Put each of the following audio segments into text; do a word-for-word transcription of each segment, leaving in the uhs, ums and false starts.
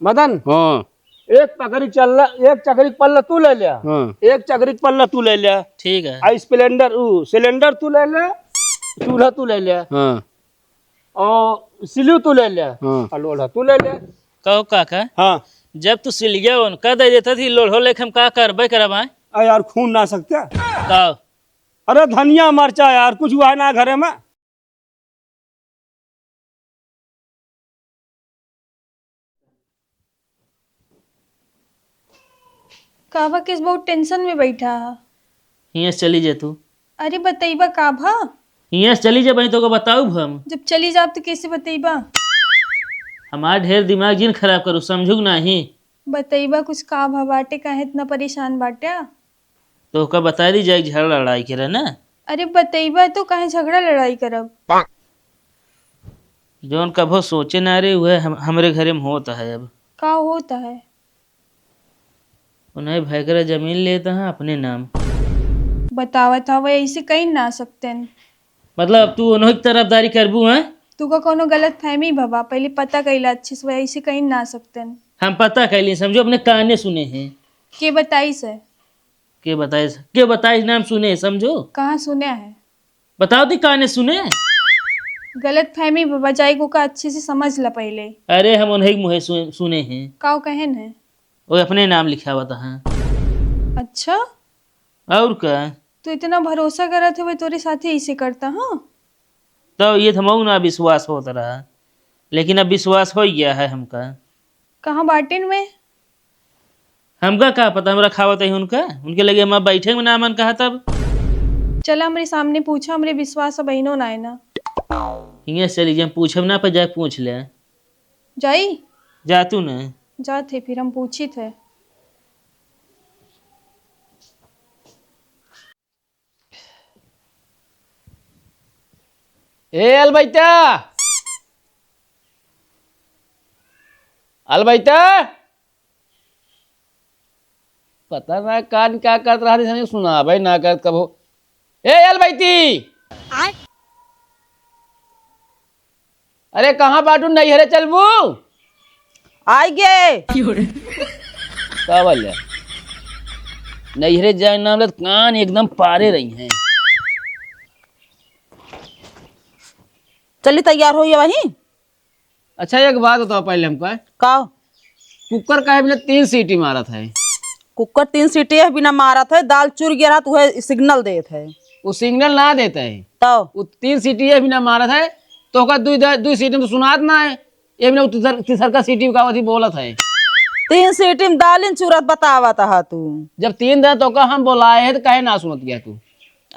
मदन, हाँ। एक पकड़ी चल, एक चकरी के पल्ला तू ले ले, हाँ। एक चकरी के पल्ला तू ले ले। ठीक है। आ स्प्लेंडर, ऊ सिलेंडर तू ले ले, चूल्हा तू ले ले, हाँ। और सिलू तू ले ले, हाँ। और लोढ़ा तू ले ले। कहो काका, हाँ। जब तू सिलिया उनका दे देता थी, लोढ़ो लेके हम का करबे करब आए? आ यार, खून ना सकते। कहो। अरे धनिया मरचा यार, कुछ हुआ है ना घरे में? का बा, केस बहुत टेंशन में बैठा है? हियाँ से चली जा तू। अरे बतइबा का भा? हियाँ से चली जा, बहिन, तोके बताउब हम। जब चली जाब तो कैसे बतइबा? हमार ढेर दिमाग जिन खराब करू, समझू कि नाही? बतइबा कुछ का भा बाटे, काहे इतना परेशान बाटे? तोहका बताइ दी जाए, झगड़ा लड़ाई के रहे ना। अरे बतइबा तो काहे झगड़ा लड़ाई करब? जौन कभो सोचे ना रे, उहे हम, हमरे घरे में होत है अब। का होत है? उन्हें भैकरा जमीन लेत है अपने नाम। बतावत हवे, ऐसे कहीं ना सकतेन। मतलब तू उन्हों की तरफदारी करबू, हैं? तू का कोनो गलत फहमी भवा, पहले पता कैला अच्छे से, ऐसे कहीं ना सकतेन। हम पता कैली, समझो, अपने काने सुने हैं। के बताई से? के बताइस, के बताइस नाम सुने, समझो। कहाँ सुने है? बताओ ती काने सुने? गलत फहमी बा, जाई को का अच्छे से समझ ला पहले। अरे हम उन्हें मुँहे सु-, सुने हैं। काव कहेन है? वो अपने नाम लिखावत हैं। अच्छा? और का? तू इतना भरोसा करत है, वो तोरे साथे ऐसे करता, हाँ? तो ये तो हमऊ ना विश्वास होत रहा, लेकिन अब विश्वास हो गया है हमका। कहाँ बाटिन में? हमका का पता, हम रखावत ही उनका, उनके लगे हम बैठे में ना मन कहा तब। चला हमरे सामने पूछा, हमरे विश्वास अब अहिनो ना है ना। हियाँ से चली जाए, पूछब ना, पर जाए पूछ ले। जाई? जा तू ना। जात है, फिर हम पूछित है। ए अलबैता, अलबैता, पता ना कान क्या करत रहा, सुनाबे ना करत कबो। ए अलबैती, आय। अरे कहाँ बाटू, नैहरे चलबू? आइ गे। का बोल? नैहरे जाए नाम लेत कान एकदम पारे रही हैं। चली तैयार होइए वहीं। अच्छा एक बात बताओ पहले हमको। का? कुकर काहे बिना तीन सीटी मारत है? कुकर तीन सीटी है बिना मारत है, दाल चुर गया रहा तो वह सिग्नल देत है। वो सिग्नल ना देत है। तो? वो तीन सीटी है बिना मारत है, तो ओकर दुई द-, दुई सीटी में तो सुनात ना है। ये बिना वो तीसर-, तीसर का सीटी का अथी बोलत है। तीन सीटी में दालिन चुरत बतावत हा तू। जब तीन दिन तो का हम बोलाए है तो काहे ना सुनत गया तू?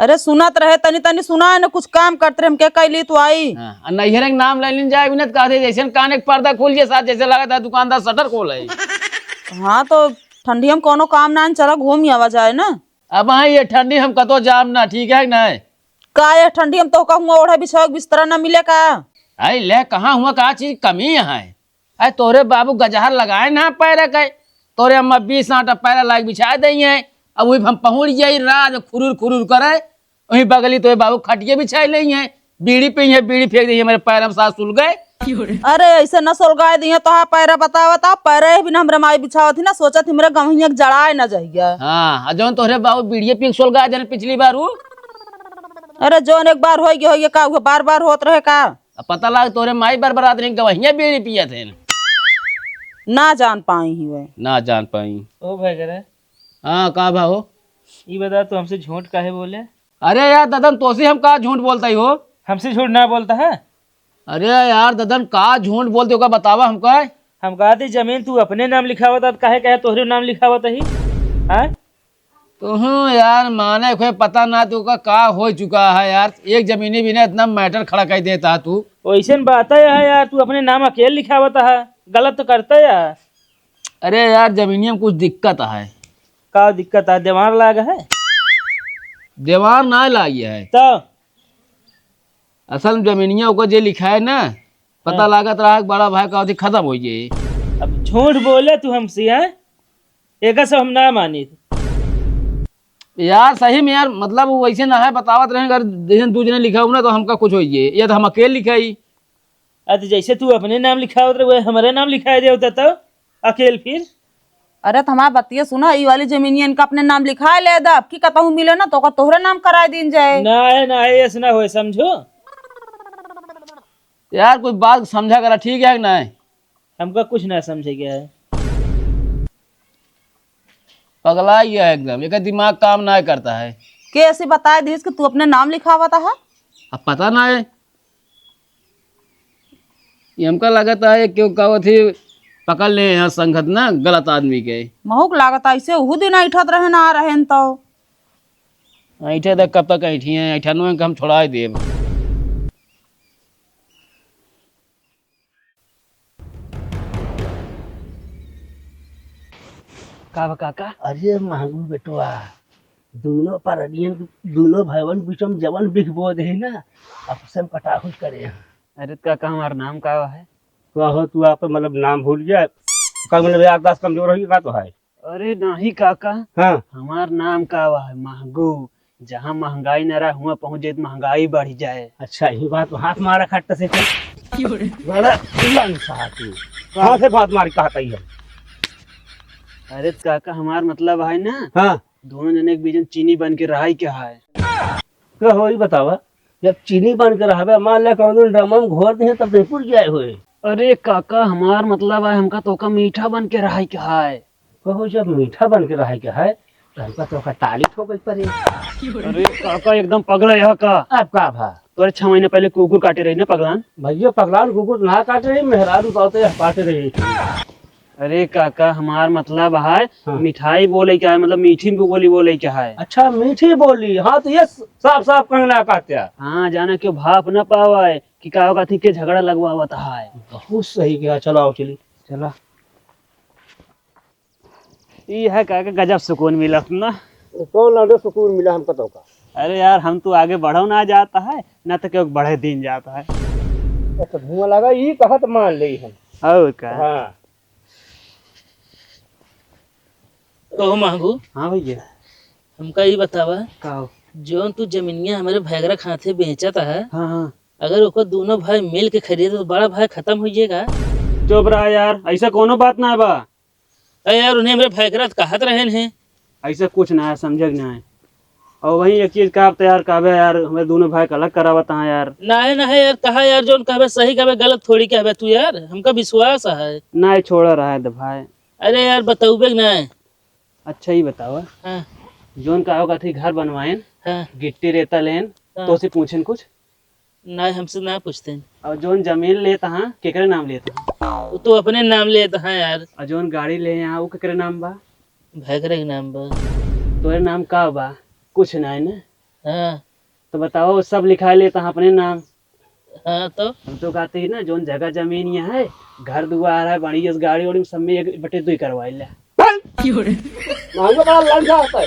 अरे सुनत रहे, तनी तनी सुनाए न, कुछ काम करत रहे, हम क्या कैली तू आई। हाँ, आ नैहरे के नाम ले लेन जाए बिना तो कहते जैसे कान एक पर्दा खोल के साथ जैसे लगा था दुकानदार शटर खोल है। हाँ तो ठंडिया में कोनो काम ना है, चला घूम आवा जाए ना। अब हाँ ये ठंडी हम कतो जाम ना, ठीक है कि नहीं? का ये ठंडी हम तो कहूँ ओढ़े बिछावे के बिस्तरा ना मिले का? आई ले कहाँ हुआ का चीज कमी है? अरे तोरे बाबू गजहर लगाए ना पैरा के, तोरे अम्मा बीस आटा पैरा लाग बिछा दई है। अब वही हम पहुँच जाई रात खुरुर खुरुर करे, वही बगली तोरे बाबू खटिया बिछाए लई है, बीड़ी पी है, बीड़ी फेंक दई है, मेरे पैर में साथ सुलग गए। अरे ऐसे न सुलगाए दिए तो हाँ पैरा बतावत, आप पैरा ही बिना हमरे माई बिछावत ही ना, सोचत ही मेरे गवहिया के जड़ाए ना जाइया। हाँ, आ जौन तोरे बाबू बीड़िया पी के सुलगाए देने पिछली बार वो। अरे जौन एक बार होइगे होइगे का, वो बार बार होत रहे का? अब पता लाग तोरे माई बरबरात रही, गवहिया बीड़ी पियत है। ना जान पाई ही वे। ना जान पाई। ओ भाई करे। हाँ, का भा हो? ई बता, तू हमसे झूठ काहे बोले? अरे यार, ददन, तोसे हम का झूठ बोलता ही हो? हमसे झूठ ना बोलता है? अरे यार, ददन, का झूठ बोलते हो, का बतावा हमका? हम कहा थी, जमीन तू अपने नाम लिखावत, काहे कहे तोहरे नाम लिखावत ही? हाँ? तुहूँ यार माने कोई पता ना तू का, का हो चुका है यार, एक जमीनी भी ना इतना मैटर खड़ा कर देता है तू। वैसे बात है यार, तू अपने नाम अकेले लिखावत है, गलत तो करता है यार। अरे यार जमीनिया में कुछ दिक्कत है। का दिक्कत है? देवार लाग है? देवार ना लागी है। तो? असल में जमीनिया ओकर जे लिखा है ना, पता हाँ। लागत रहा कि बड़ा भाई का अथी खत्म हो जाए। अब झूठ बोले तू हमसे, हैं? एकर से हम ना मानी। यार सही में यार, मतलब वो वैसे ना है, बतावत रहे अगर जैसे दू जने लिखा हो ना तो हमका कुछ हो जाए, या तो हम अकेले लिखाई। अरे तो जैसे तू अपने नाम लिखावत रहे, वही हमारे नाम लिखाए दे होता तो? अकेल फिर? अरे तो हमार बतिया सुना, ई वाली जमीनिया इनका अपने नाम लिखाए ले दा, अब की कतहूँ मिले ना तो ओका तोहरे नाम कराए दीन जाए। ना है, ना है, ऐसे ना होए, समझो। यार, कोई बात समझा करा, ठीक है कि नहीं? हमका कुछ ना समझे गया है। पगला गया है एकदम, एकर दिमाग काम ना करता है। के ऐसे बताए दिस कि तू अपने नाम लिखावत है? अब पता ना है, ये हमका लगता है क्यों का थी पकड़ ले यहाँ संगत ना गलत आदमी के। महूक लागत ऐसे उहू दिन ऐठत रहे ना आ रहे न तो। ऐठे देख कब तक ऐठी हैं, ऐठा नो हम छोड़ा देब। का बा काका? अरे महंगू बेटवा, दोनों परनियन, दोनों भाईवन बीच में जवन बिख बोध है ना, अब से हम कटाहुट करे हैं। अरे काका, हमार नाम का है? का हो तू आप मतलब नाम भूल गया? का मतलब याददाश्त कमजोर हो गई का तो है? अरे नहीं काका, हाँ। हमार नाम का है? महंगू। जहाँ महंगाई न रहे, हुआं पहुँच जाए तो महंगाई बढ़ जाए। अच्छा, ये बात तो हाथ मारा खट्टा से। बड़ा लंसा है तू। कहाँ से बात मारी कहता ही है? अरे काका, हमार मतलब है ना, हाँ। दोनों जने के बीच में चीनी बन के रहाई क्या है? का हो, ई बतावा, जब चीनी बन के रहबे, मान ले कौनो ड्रामा में घोर दे तब नहीं पुर जाए होए। अरे काका, हमार मतलब है हमका तोका मीठा बन के रहाई के है। कहो, जब मीठा बन के रहाई के है, तो हमका तोका ताली ठोके पड़े। अरे काका, एकदम पगला यहाँ का। अब का भा? तोरे छह महीने पहले कुकुर काटे रही ना पगलान। भैया, पगलान कुकुर ना काटे रही, मेहरारू तो आते काटे रही। अरे काका, हमार मतलब है, हाँ। मिठाई बोले क्या है, मतलब मीठी बोली बोले क्या है? अच्छा, मीठी बोली, हाँ, तो ये साफ साफ कहना कहते हैं। हाँ, जाना क्यों भाप ना पावा है कि का कथी के झगड़ा लगवावत है। बहुत सही किया, चलो आओ चली। चला। ई है काका, गजब सुकून मिलत ना। कौन लौंडे सुकून मिला हमको तो का? अरे यार, हम तो आगे बढ़ो ना जाता है, ना तो क्यों बढ़े दिन जाता है। अच्छा, धुआं लगा, ई कहत मान ले हम। और का? हाँ। कहो महंगू। हाँ भैया। हमका ई बतावा। का हो? जौन तू जमीनिया हमरे भैगरा खाते बेचत है, हाँ, हाँ। अगर ओकर दोनों भाई मिल के खरीदे तो बड़ा भाई खत्म हो जाएगा। चुप रहा यार, ऐसा कोनो बात ना बा। अरे यार, उन्हें हमरे भैगरा कहत रहन हैं। ऐसा कुछ ना है, समझे कि ना है। और वही एक चीज का आप तो यार कहबे यार, हमरे दोनों भाई का अलग करावत हैं यार। ना है, ना है यार, कहा यार, जौन कहबे सही कहबे, गलत थोड़ी कहबे तू यार, हमका विश्वास है। ना है, छोड़ा रहा है दे भाई। अरे यार, बताऊबे कि ना है? अच्छा, ई बतावा। हाँ। जौन का होगा थी घर बनवाएन, हाँ। गिट्टी रेता लेन, हाँ। तो से पूछेन कुछ? ना, हमसे ना पूछते हैं। और जौन जमीन लेत हाँ, केकरे नाम लेत हाँ? वो तो अपने नाम लेत हाँ यार। और जौन गाड़ी ले यहाँ, वो केकरे नाम बा? भैगरे के नाम बा। तोरे नाम का बा? कुछ ना है ना? हाँ। तो बताओ, सब लिखा लेत हाँ अपने नाम। हाँ तो? हम तो कहते ही ना, जौन जगह जमीन यहाँ है, घर दुआर है, बढ़िया से गाड़ी वाड़ी, सब में एक बटे दुई करवाई ले। मांगो बड़ा लंजा होता है।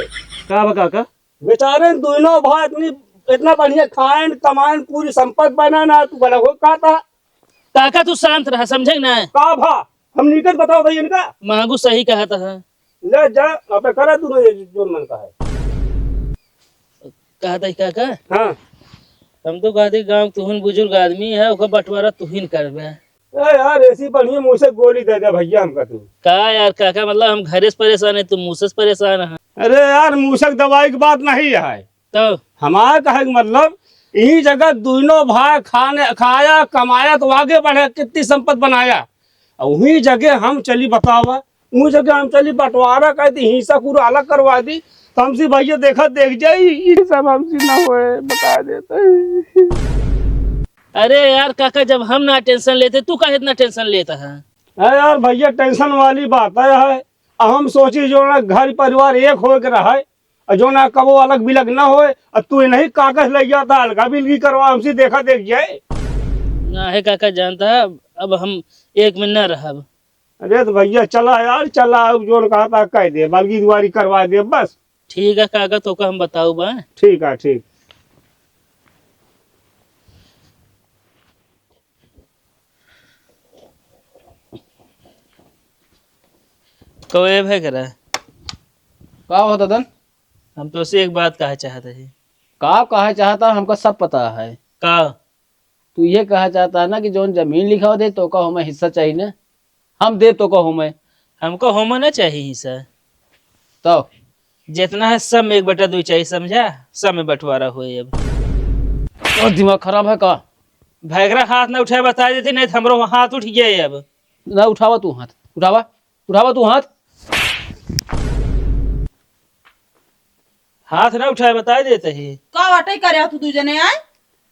का बा काका? बेचारे दोनों भाई इतनी, इतना बढ़िया खाएन, कमाएन, पूरी संपत्ति बनाएन, तू बड़ा हो का था? काका तू शांत रहा, समझे ना? का भा? हम निकट बताओ भाई इनका। मांगू सही कहा था। ले जा, अब करा तू ये जो मन का है। कहा था काका? हाँ। हम तो कहते गाँव तुहिन बुजुर्ग आदमी है, ओकर बंटवारा तुहिन करबे। ए यार, ऐसी बढ़िया मूसक गोली दे दे भैया हमका तू। का यार काका, मतलब हम घरे से परेशान है, तू मूसे से परेशान है। अरे यार, मूसक दवाई की बात नहीं है। तो? हमारा कहे का मतलब, यही जगह दोनों भाई खाने, खाया, कमाया तो आगे बढ़े, कितनी संपत्ति बनाया। और वही जगह हम चली बतावा, वही जगह हम चली बंटवारा कर दी, हिस्सा पूरा अलग करवा दी, तो हमसे भैया देखा देख जाई, ये सब हमसे ना होए, बता देते हैं। अरे यार काका, जब हम ना टेंशन लेते, तू काहे इतना टेंशन लेता है? अरे यार भैया, टेंशन वाली बात है, है। अब हम सोची जो ना घर परिवार एक हो के रहे, और जो ना कबो अलग बिलग ना होए, और तू नहीं कागज ले जाता, अलगा बिलगी करवा, हमसे देखा देख जाए। ना है काका, जानता है, अब हम एक में ना रहब। अरे तो भैया चला यार, चला, अब जोन कहा था कह दे, बल्कि दुआरी करवा दे बस। ठीक है काका, तो का हम बताऊ बा। ठीक है, ठीक। कहो ए भाई करा। का हो ददन? हम तोसे एक बात कहा चाहत ही। का कहा चाहता, हमका सब पता है। का? तू ये कहा चाहता है ना कि जौन जमीन लिखावा दे, तो का हमें हिस्सा चाहिए ना, हम दे तो का हमें। हमको होमो ना चाहिए हिस्सा। तो? जितना है सब में एक बटा दुई चाहिए, समझा? सब में बंटवारा होए अब। तो दिमाग खराब है का? भैगरा हाथ ना उठाए, बता देती, नहीं तो हमरो हाथ उठ गया है अब। ना उठावा तू हाथ, उठावा, उठावा तू हाथ। हाथ ना उठाए, बता देते ही। का वाटई करे तू दू जने आए?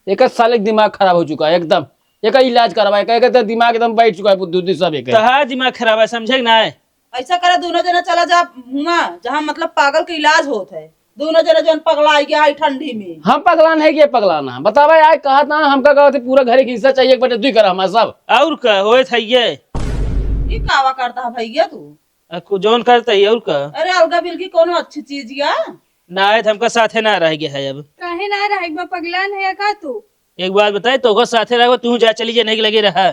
एक साले के दिमाग खराब हो चुका है एकदम। एक इलाज करवा, एक, एक तो दिमाग एकदम बैठ चुका है, बुद्धि उद्धि सब एक है। तहार दिमाग खराब है, समझे कि ना? ऐसा करे, दोनों जना चला जा हुआ, जहाँ मतलब पागल के इलाज होत है। दोनों जना जौन पगला गया है ठंडी में। हम पगला नहीं गए, पगला ना बतावा। आए कहा था, हमका कहा थे पूरा घर एक हिस्सा चाहिए, एक बटे दुई करा हमारा सब। और का होए था ये? ये कावा करता है भैया तू? आ, कु-, जौन करता ही, और का? अरे अलगा बिलगी कोनो अच्छी चीज या? ना आए तो हमका साथे ना रह गया है अब। काहे ना रह गया, पगलान है का तू? एक बात बताए, तोहका साथे रहो, तू जा चली जे नहीं लगे रहा।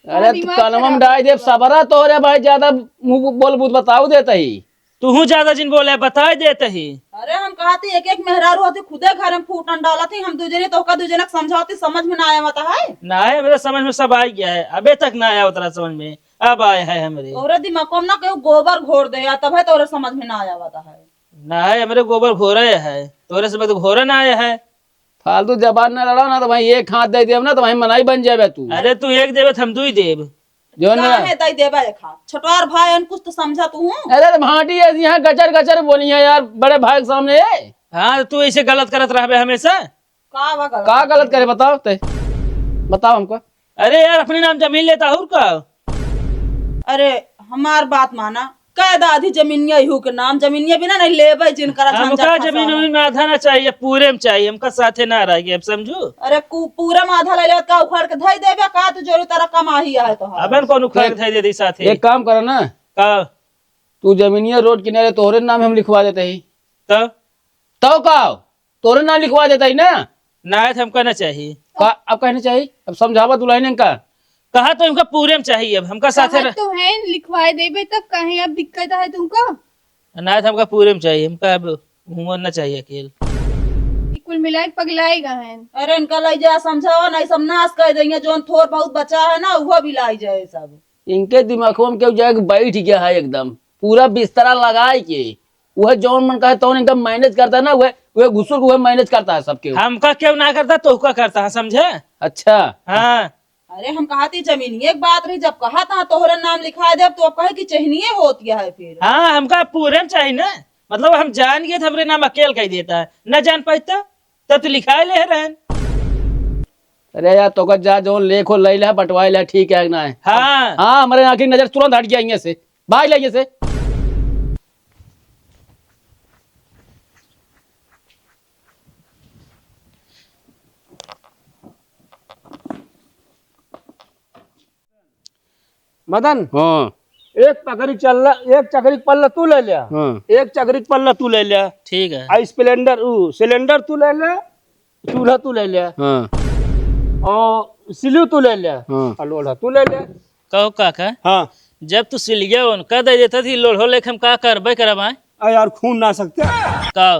अरे तू दिमाग कानवा में खराब डाल देब, सबरा तोहरे भाई ज्यादा मुंह बोल बुत बताऊ देता ही। तू ज्यादा जिन बोले, बताई देता ही। अरे हम कहा थी एक एक मेहरारू होती खुदे घर में फूटन डाला थी, हम दू जने तोहका दू जनक समझाती, समझ में ना आया मत है। ना है, मेरे समझ में सब आ गया है, अबे तक ना आया उतना समझ में, अब आया है हमरे। तोरे दिमाग में ना केहू गोबर घोर दे या तब है तोरे समझ में ना आया मत है। ना है, हमरे गोबर घोरा है, तोरे से तो घोरा ना आया है। फालतू जबान ना लड़ाओ ना, तो भाई एक हाथ दे देब ना, तो भाई मनाई बन जाबे तू। अरे तू एक देबे, तो हम दुई देब। जो ना काहे दई देबा एक हाथ? छोटवार भाई हन, कुछ तो समझा तू। अरे तो भांटी है, यहाँ गचर गचर बोली है यार, बड़े भाई के सामने। हाँ, तो तू ऐसे गलत करत रहबे हमेशा। का बा गलत? का गलत करे बताओ ते, बताओ हमको। अरे यार, अपने नाम जमीन लेता और का? अरे हमार बात माना, कह दा आधी जमीनिया इहू के नाम, जमीनिया बिना नहीं लेबे जिनकरा हमका झंझट जमीन फंसाना। उमीन में आधा ना चाहिए, पूरे में चाहिए, हमका साथे ना रह गए, अब समझू? अरे कु-, पूरे में आधा ले लेत का उखाड़ के धई देबे का? तू जोरे तारा कमाही है तो है। अबे कौन उखाड़ के एक, धई दे दी साथे? एक काम करा ना, का? तू जमीनिया रोड किनारे तोहरे नाम हम लिखवा देते ही। तो? तो का? तोरे नाम लिखवा देता ही ना। ना है तो हमका ना चाहिए। का, अब कहना चाहिए? अब समझावा दुल्हन का। कहा तो हमका पूरे में चाहिए, अब हमका साथे कहा रह- तो है, लिखवाए देबे तब काहे अब दिक्कत है तुमको? ना है तो हमका पूरे में चाहिए, हमका अब हुआ ना चाहिए अकेल। ई कुल मिला के पगलाए गए हैं। अरे इनका लाई जा समझावा, नहीं सब नाश कर देंगे, जोन थोर बहुत बचा है ना वो भी लाई जाए सब। इनके दिमागवा में केहू जाके बैठ गया है एकदम, पूरा बिस्तरा लगाए के, वह जौन मन कहे तौन एकदम मैनेज करता है ना, वह, वह घुसुर वह मैनेज करता है सबके। हमका केहू ना करता, तोहका करता है, समझे? अच्छा। हाँ। अरे हम कहा थी जमीनिए के बात रही, जब कहा था तोहरे नाम लिखा देब, तो अब कहे कि चहनिए होत गया है फिर। हाँ, हमका पूरे में चाहिए ना, मतलब हम जान गए थे हमरे नाम अकेल कह देता है, न जान पाई तो। तब तो लिखाए ले रहन। अरे यार, तोका जा जौन लेख हो लई ले, बंटवाए ले, ठीक है कि ना है? हाँ। हाँ, हमरे आँखी की नजर तुरंत हट गया इहाँ से। भाग ले इहाँ से। मदन, हाँ। एक चकरी चल, एक चकरी पल्ला तू ले ले। हाँ। एक चकरी पल्ला तू ले ले। ठीक है। आ सिलेंडर, ऊ, सिलेंडर तू ले ले, चूल्हा तू ले ले। हाँ। और सिलू तू ले ले। हाँ। और लोढ़ा तू ले ले। कहो काका, हाँ। जब तू सिलिया उनका दे देता थी, लोढ़ो लेके हम का करबे करब आए? आ यार, खून ना सकते। का?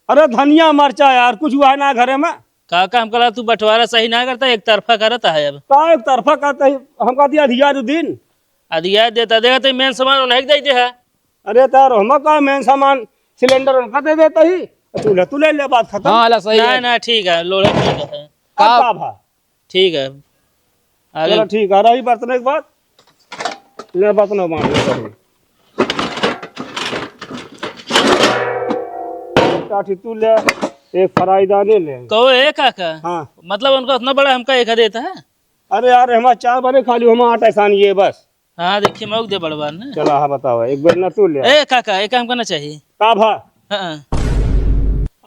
अरे धनिया मरचा यार, कुछ हुआ है ना घरे में? काका, हमका लगा तू बंटवारा सही ना करता, एक तरफा करता है अब। का एक तरफा करता है? हमका दिया अधिया दो दिन। अधिया देता, देखा तो मेन सामान उन्हें दे दे है। अरे तार हम का मेन सामान सिलेंडर उनका दे देता ही, चूल्हा तू ले ले, बात खत्म। हाँ, ला सही ना, है। ना, ठीक है, लोढ़ा ठीक है। का? अब का भा? ठीक है। आगे। चलो ठीक है, रही बर्तन एक बात। ले बर्तन बांध ले रही। काठी तू ले, एक फ्राई दाने ले। कहो, ए काका। हाँ। मतलब उनको इतना बड़ा हमका एक देता है? अरे यार, हमारा चार बने खाली, हमारा आटा सान ये बस। हाँ, देखिए, मौक दे बड़वार ने। चला, हाँ, बताओ, एक बेर ना तू ले। ए काका, एक हमका ना चाहिए। का भा? हाँ।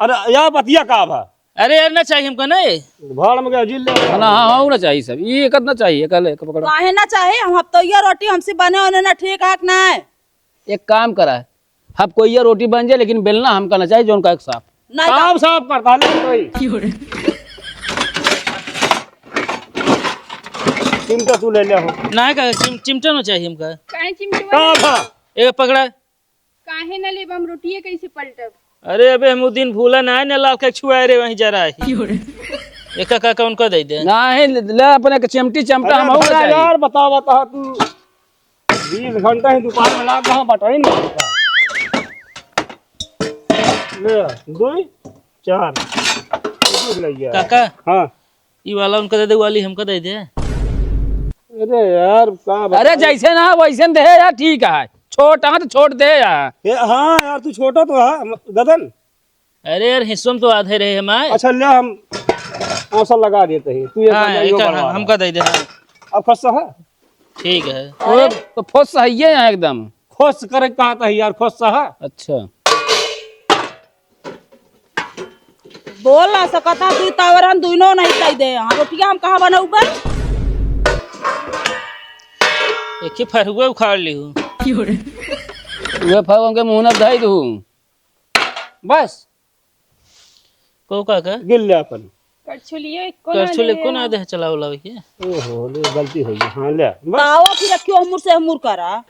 अरे यार, बतिया का भा? अरे यार, ना चाहिए हमका ना ये। भाड़ में गया, जिल ले। ना, हाँ, हाँ, ना चाहिए सब। ये एक ना चाहिए, एक ले, एक पकड़ो। काहे ना चाहे? हम हफ्तोइया रोटी हमसे बने होने ना ठीक है कि ना है? एक काम करा, हफ्तोइया रोटी बन जाए, लेकिन बेलना हमका ना चाहिए, जोन का एक साफ। नहीं काम तो साफ करता ले कोई। चिमटा तू ले ले हो। ना का चिम-, चिमटा ना चाहिए हमका। काहे चिमटा? का भा? एक पकड़ा। काहे ना लेब हम, रोटिए कैसे पलटब? अरे अबे हम उ दिन भूला ना है ना, लाल के छुआए रे वहीं जरा ही। क्यों रे? एक का, का उनको दे दे। ना है, ले, ले अपने के चिमटी चमटा अरे हम बड़ा चाहिए। यार, बता, बता तू। बीस घंटा ही दुकान में लाग रहा, बटन नहीं मिलता। ले, दुई, चार। दूध लग गया। काका, हाँ। ई वाला उनका दे दे, वाली हमका दे दे। अरे यार, का अरे बताई? जैसे ना वैसे न दे यार, ठीक है। छोट है तो छोट दे यार। ए, हाँ यार, तू छोटा तो है, गदन। अरे यार, हिस्सों में तो आधे रहे हमारे। अच्छा, ले, हम औसर लगा देते हैं, तू एक हाँ, बार एक यो हाँ, बढ़वा हमका दे दे, हाँ। अब खुश है? ठीक है। अरे, तो खुश है ये यहाँ एकदम। खुश करे का था यार, खुश है। अच्छा। बोल ना सकता, तू तावरन दुइनो नहीं कह दे। हाँ, रोटिया हम कहाँ बनौबे? एक ही फरुआ उखाड़ ली हूँ। वह फरुआ के मुँह न धई दू। बस। को काका? गिन ले अपन। करछुलियो एको ना करछुल ले एको ना यार। दे, चलाओ लाओ के। ओहो, ले, गलती हो गई। हाँ, ले। बस। तावा फिर क्यों मुर से हमूर करा?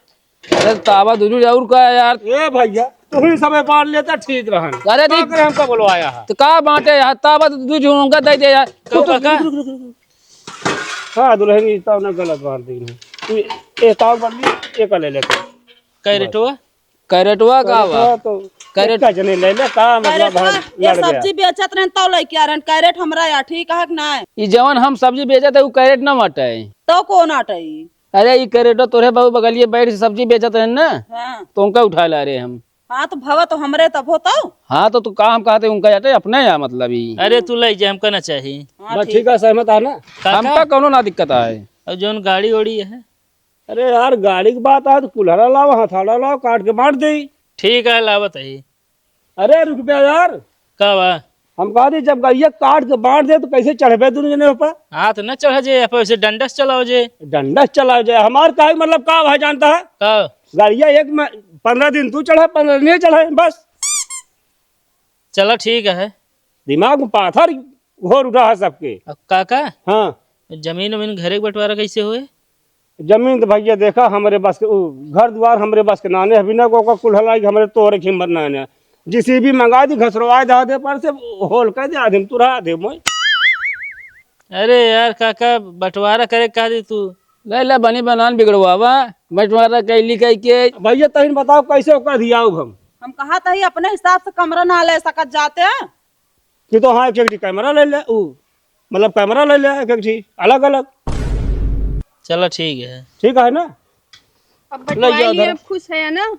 अरे तावा दुजू जरूर का यार। ए भैया, तू ही समय बांट लेता ठीक रहन। अरे का देख। करे हमका बोलवाया है? तो का बांटे यार, तावा तो दुजू हमका दे दे यार। को काका? हाँ, दुल्हन, ई ताव ना गलत बांट दी है। तू ए ताव बन ली, एक ले ले। कै रेटवा? कैरेटवा का बा? कैरेटवा तो कैरेट- एक जने ले ले, का मतलब कैरेटवा, है, ये लड़ गया। सब्जी बेचत रहन तौ लइके आ रहन, कैरेट हमरा या, ठीक है कि नाय? ई जवन हम सब्जी बेचत है, उ कैरेट ना बाटे। तो कौन आटे? अरे, ई कैरेटवा तोरे बाबू बगलिए बैठ के सब्जी बेचत रहन ना, हाँ। तो उनका उठा ला रहे हम। हाँ, तो भवा तो हमरे तब होता। हाँ, तो तू का हम कहते उनका जाते अपने या मतलब ई। अरे, तू ले जा, हमका ना चाही। हाँ, बस ठीक। ठीक है, सहमत है ना? काका? हमका कौनो ना दिक्कत आए। और जौन गाड़ी ओड़ी है? अरे यार, गाड़ी की बात आए तो कुल्हड़ा लाओ, हथौड़ा लाओ, काट के बांट दे। ठीक है, लावत है। अरे रुक बे यार। का बा? हम कहा थी, जब गइया काट के बांट दे तो कैसे चढ़बे दोनों जने ऊपर? हाथ न चढ़ा जे, आप ऐसे डंडस चलाओ जे। डंडस चलाओ जे, हमार कहे मतलब का भाई जानता है? का? गइया एक में पन्द्रह दिन तू चढ़ा, पन्द्रह दिन ये चढ़े, बस। चला ठीक है। दिमाग में पाथर घोर उठा है सबके। अब काका, हाँ। जमीन वमीन घरे के बंटवारा कैसे होए? जमीन तो भैया देखा, हमरे बस के, उ, घर दुआर हमरे बस के नाने, अभी ना को, को कुल हलाई, हमरे तोरे हिम्मत नाने। जेसीबी मंगा दी, घसरवा दे, दे पर से होल कर दे, आदमी तुरा दे मोय। अरे यार काका, बंटवारा करे कहा दी तू। ले ले, बनी बनान बिगड़वावा, बंटवारा कैली कह के। भैया तहिन बताओ कैसे ओकर दियाऊ हम? हम कहा तही अपने हिसाब से कमरा ना ले सकत जाते हैं। कि तो हाँ, एक, एक कैमरा ले ले, उ, मतलब कैमरा ले ले, एक, एक चीज, अलग, अलग। चला, ठीक है। ठीक है ना? अब ले जाओ बंटवाई उधर। अब खुश है ना?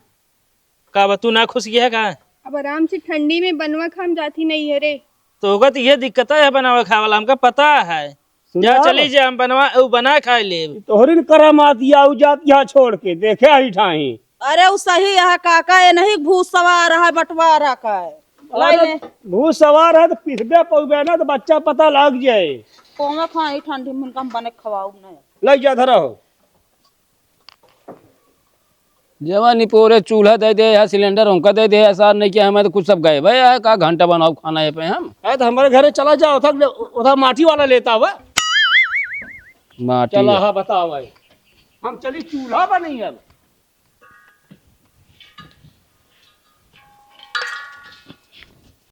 का बा, तू ना खुश किया का? अब आराम से ठंडी में बनवा खाम जाती नहीं है रे। तो होगा तो ये दिक्कत है बनावे खाए वाला, हमका पता है। सुना जा, बा। चली जा, हम बनवा, उ बना खाए ले। तोहरी न करामात या उ जात यहाँ छोड़ के, देखे ही ठाही। अरे, उ सही है काका, ये नहीं भूत सवार है, बंटवारा का है। लाई अरे, ले। भूत सवार है तो पिसबे पउबे ना, तो बच्चा पता लग जाए। कौन खाई ठंडी में, उनका हम बने खवाऊ नहीं। ले जा, धरा हो। जवा निपोरे चूल्हा दे दे या सिलेंडर उनका दे दे या सार नहीं किया, हमें तो कुछ सब गए भाई, या का घंटा बनाओ खाना ये पे हम। है तो हमारे घरे चला जाओ, उधर, उधर माटी वाला लेता हुआ। माटी चला, है। हाँ, बताओ भाई, हम चली चूल्हा बनी अब।